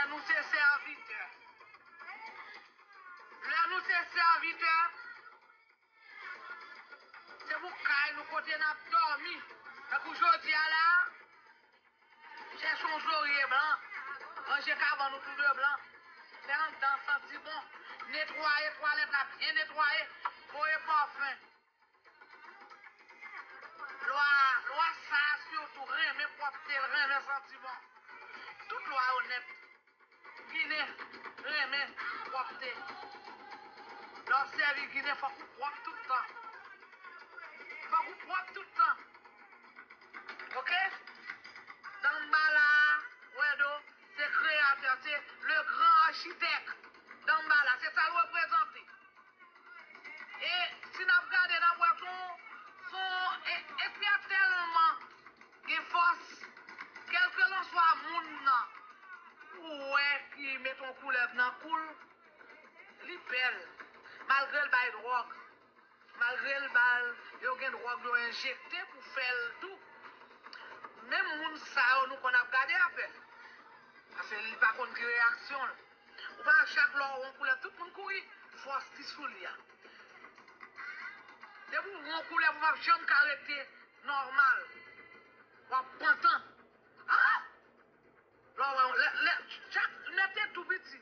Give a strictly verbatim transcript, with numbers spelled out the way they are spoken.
Lè nou se sèvitè. Lè nou se sèvitè, se pou kay nou kote n ap dòmi. Tankou jodi a la, chèche yon zorye blan, ranje kabann ou tou de blan, fè anndan santi bon, netwaye twalèt la byen netwaye, voye pafen. Lwa, lwa sa a sitou renmen pwòpte, l renmen santi bon. Tout lwa yo nèt. Ginen renmen pwòpte. Lè w ap sèvi Ginen, fòk ou pwòp tout tan. Fòk ou pwòp tout tan. Oke? Danmbala, Wèdo, se kreyatè, se le grand architecte. Danmbala, se sa l reprezante. E si n ap gade, n ap wè son, son, e, epi a tèlman gen fòs, kèlkelanswa moun nan, ou wè ki met yon koulèv nan kou l, li bèl, malgre l bay dwòg, malgre l ba l, yo gen dwòg yo enjekte pou fè l dou. Menm moun sa yo nou konn ap gade avè l, paske li pa konn ki reyaksyon l. Ou pa wè chak lè w wè yon koulèv, tout moun kouri, fòs ki sou li a. Depi w wè yon koulèv, ou p ap janm ka rete nòmal. W ap pantan. Ah! Lè w wè, lè, lè, chak nèt te tou piti.